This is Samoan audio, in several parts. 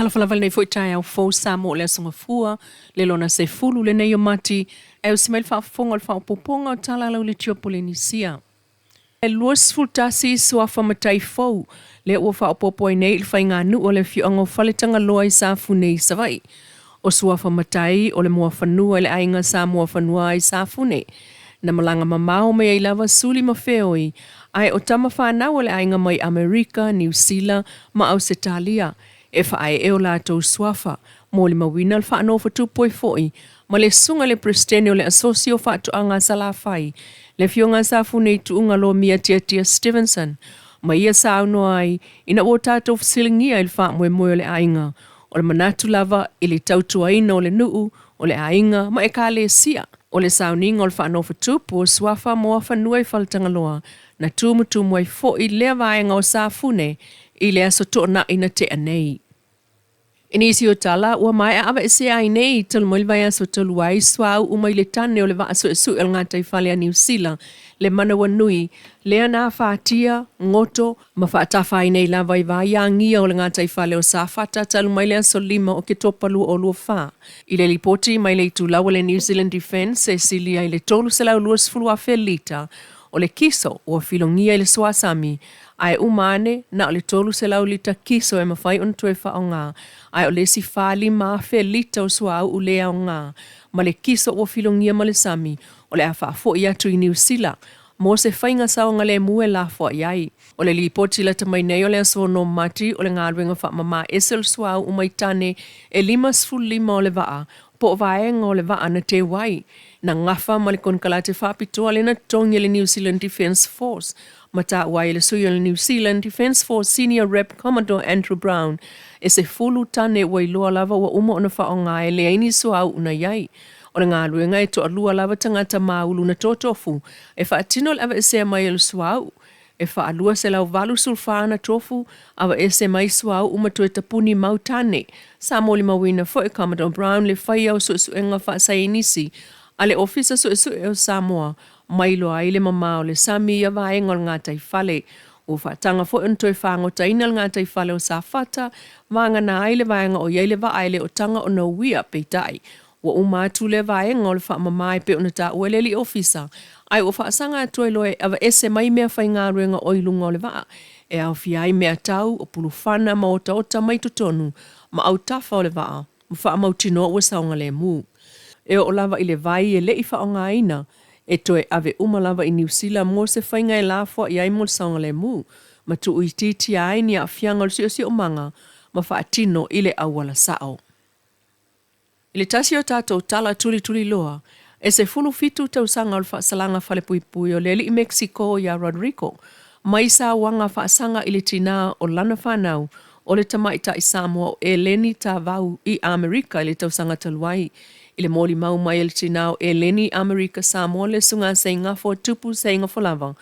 Talofa lava i lenei foi taeao fou Samoa o le Aso Gafua, le lona 10 lenei o Mati, e usi mai le faafofoga o le faaopoopoga o tala a lau Polenisia. E 21 suafa matai fou, lea ua faaopoopo ai nei i le faiganuu a le afioaga o Faletagaloa i Safune i Savaii. O suafa matai o le muafanua i le aiga sa muafanua ai Safune. Na malaga mamao mai ai lava suli ma feoi, ae o tama fanau a le aiga mai Amerika, Niu Sila ma Ausetalia, e faaee o latou suafa, molimauina le faanofotupu ai foi ma le susuga i le Peresetene o le Asosi o Faatoaga a Salafai, le Afioga a Safune i Tuuga Lomia Tiatia Stevenson, ma ia saunoa ai ina ua tatou fesiligia i le faamoemoe o le aiga, o le manatu lava i le tautuaina o le nuu, o le aiga ma ekalesia. O le sauniga o le faanofotupu o suafa muafanua i Faletagaloa, na tumutumu ai foi lea vaega o Safune i le aso Toonai na tea nei. I nisi o tala, ua maea aveesea ai nei talu mai le vaiaso talu ai suauu mai le tane o le vaa suesue o le gataifale a Niu Sila, le Manawanui, lea na afatia, goto ma faatafa ai nei lava i vai agia o le gataifale o Safata talu mai le aso 5 o Oketopa 2024. I le lipoti mai le itulau a le New Zealand Defence e silia i le 320,000 lita o le kiso ua filogia i le suasami, ae uma ane na o le 300 lita kiso e mafai ona toe faaaoga, ae o le isi 45,000 lita o suauu le aoga ma le kiso ua filogia ma le sami o le a faafoi atu i Niu Sila mo se faiga saogalemu e lafoai ai. O le lipoti lata mai nei o le aso 6 Mati o le galuega faamama ese o le suauu mai tane e 55 o le vaa po o vaega o le vaa na teu ai, na gafa ma le konekarate faapitoa lea na totogi e le New Zealand Defence Force, ma taua ai e le sui o le New Zealand Defence Force Senior Rep Commodore Andrew Brown e 10 tane ua iloa lava ua uma ona faaaoga e leai ni suauu na i ai. O le galuega e toalua lava tagata maulu na totofu e faatino le aveesea mai o le suauu, e 284 ana tofu aveese mai suauu ma toe tapuni mau tane. Sa molimauina foi e Commodore Brown le faia o suesuega faasaienisi a le Ofisa Suesue o Samoa ma iloa ai le mamao o le sami i ia vaega o le gataifale. Ua faataga foi ona toe fagotaina le gataifale o Safata, vagana ai le vaega o i ai le vaa e le o taga ona uia, peitai, ua uma atu lea vaega o le faamama e pei ona taua e le alii ofisa, ae ua faasaga atu ai loa e aveese mai mea faigaluega o i luga o le vaa, e aofia ai mea tau o pulufana ma otaota mai totonu ma autafa o le vaa, ma faamautinoa ua saogalemu. E oo lava i le vai e le i faaaogaina, e toe ave uma lava i Niu Sila mo se faiga e lafoai ai mo le saogalemu, ma tuuitiitia ai ni aafiaga o le siosiomaga ma faatino i le auala sao. I le tasi o tatou tala tulituliloa, e 17 tausaga o le faasalaga falepuipui o le alii Mexico ia Rodrigo mai sauaga faasaga i le tinā o lana fanau o le tamaitai Samoa o Eleni Tavau i Amerika i le tausaga talu ai. I le molimau mai a le tinā o Eleni i Amerika Samoa le Susuga Seigafo Tupu Seigafolava,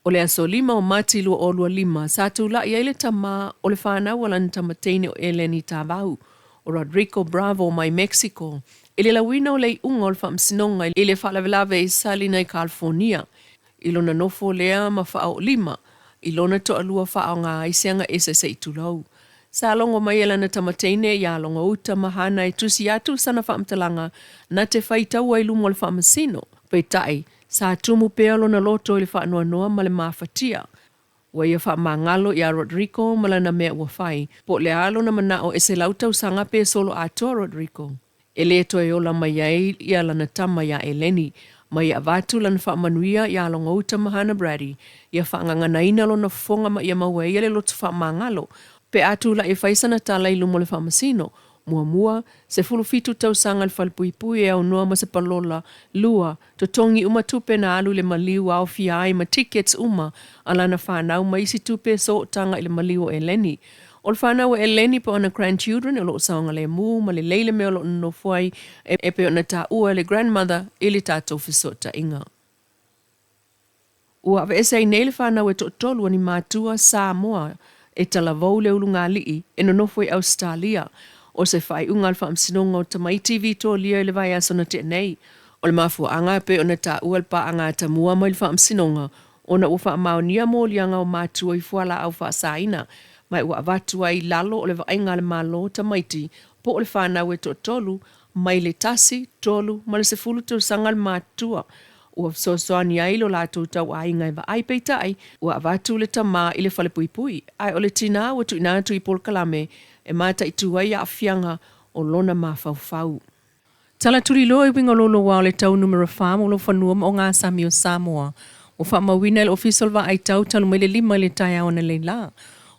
O le aso 5 o Mati 2025, sa tulai ai le tama o le fanau a lana tama teine o Eleni Tavau, o Rodrigo Bravo mai Mexico, i le lauina o le iuga o le faamasinoga i le faalavelave i Salina i California, i lona nofo lea ma faaoolima i lona toalua faaaoga ai se aga ese se i tulou. Sa logo mai e lana tama teine iā Logouta ma Hana e tusi atu sana faamatalaga na te faitaua i luma o le faamasino, peitai, Sa tumu pea lona loto i le faanoanoa ma le mafatia. Ua ia faamagalo iā Rodrigo ma lana mea ua fai, po o le a lona manao e 100 tausaga pe solo atoa Rodrigo. E le toe ola mai ai ia lana tama iā Eleni, ma ia avatu lana faamanuia iā Logouta ma Hana Brady, ia faagaganaina lona fofoga ma ia maua e ia le loto faamagalo, pe a tulai e fai sana tala i luma o le faamasino, Muamua, 17 tausaga le falepuipui e aunoa ma se palola, lua, totogi uma tupe na alu i le maliu aofia ai ma tickets uma a lana fanau ma isi tupe sootaga i le maliu o Eleni. O le fanau a Eleni po o ana grandchildren o lo o saogalemu ma lelei le mea o lo o nonofo ai e pei ona taua e le grandmother i le tatou fesootaiga. Ua aveese ai nei le fanau e toatolu a ni matua Samoa e talavou le ulugalii e nonofo i Ausetalia. O se faaiuga a le Faamasinoga o Tamaiti Vitolia i le vaiaso na tea nei. O le mafuaaga e pei ona taua e le paaga atamua mai le Faamasinoga ona ua faamaonia moliaga o matua i fualaau faasaina. Ma ua avatu ai i lalo o le vaaiga a le Malo tamaiti po o le fanau e toatolu mai le 1, 3 ma le 10 tausaga le matutua ua fesoasoani ai lo latou tauaiga e vaai. Peitai, ua avatu le tamā i le falepuipui, ae o le tinā ua tuuina atu i polokalame e mataitu ai aafiaga o lona mafaufau. Tala tuliloa i uiga o louloua o le tau numera 4 mo lou fanua ma ogasami o Samoa. Ua faamauina e le Ofisa o le Vaai Tau talu mai le 5 i le taeao analeila.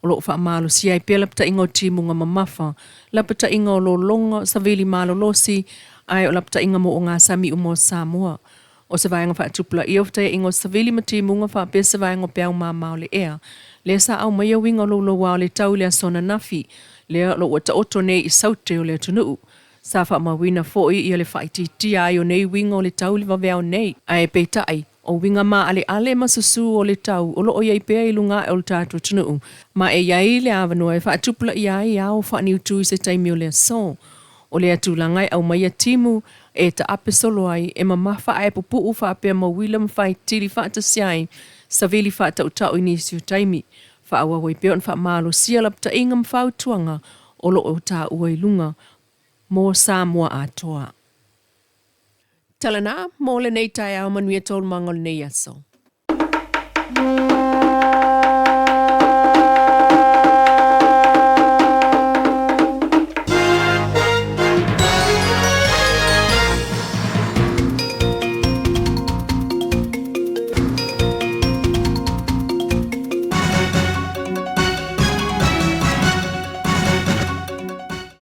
O lo o faamalosia ai pea lapataiga o timuga mamafa, lapataiga o lologa, savili malolosi, ae o lapataiga mo ogasami uma o Samoa. O se vaega faatupulaia o fetaiaiga o savili ma timuga faapea se vaega o peau mama o le ea. Lea sa aumaia uiga o louloua o le tau i le aso ananafi, lea o lo o ua taoto nei i saute o le atunuu. Sa faamauina foi ia le faaitiitia ai o nei uiga o le tau i le vaveao nei. Ae peitai, o uiga maaleale ma susū o le tau o lo o i ai pea i luga ae o le tatou atunuu, ma e i ai le avanoa e faatupulaia ai ao faaniutu i se taimi o le aso. O lea tulaga e aumaia timu e taape solo ai, e mamafa ae pupuu faapea ma uila ma faitili faatasi ai, savili faatautau i nisi o taimi. Faaauau ai pea ona faamalosia lapataiga ma fautuaga o lo o taua i luga mo Samoa atoa. Tala na mo lenei taeao, manuia taualumaga o lenei aso.